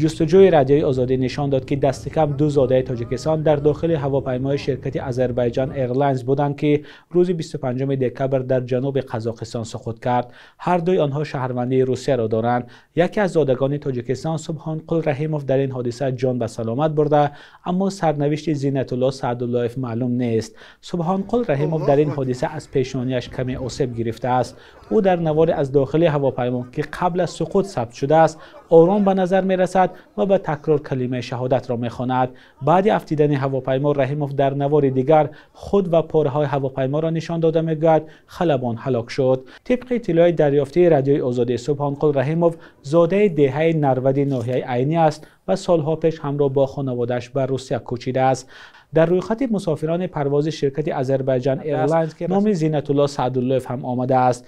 Ҷустуҷӯи Радиои Озодӣ нишон дод, ки дасти кам ду зодаи Тоҷикистон дар дохили ҳавопаймои ширкати Азербайҷан Эйрлайнз буданд, ки рӯзи 25 декабр дар ҷануби Қазоқистон суқут кард. Ҳар дуи онҳо шаҳрвандии Русияро доранд. Яке аз зодагони Тоҷикистон, Субҳонқул Раҳимов, дар ин ҳодиса ҷон ба саломат бурда, аммо сарнавишти Зинатулло Саъдуллоев маълум нест. Субҳонқул Раҳимов дар ин ҳодиса аз пешонааш каме осеб гирифтааст. Ӯ дар навори аз дохили ҳавопаймо, ки қабл аз суқут сабт шудааст, ором ба назар мерасад ва ба такрор калимаи шаҳодатро мехонад. Баъди афтидани ҳавопаймо, Раҳимов дар навори дигар худ ва пораҳои ҳавопайморо нишон дода мегӯяд: халабон ҳалок шуд. Тибқи иттилои дарёфтии Радиои Озодӣ, Субҳонқул Раҳимов зодаи деҳаи Нарвади ноҳияи Айнӣ аст ва солҳо пеш ҳамроҳ бо хонаводааш ба Русия кӯчидааст. Дар рӯйхати мусофирони парвози ширкати Азербайҷан Эйрлайнз номи Зинатулло Саъдуллоев ҳам омадааст.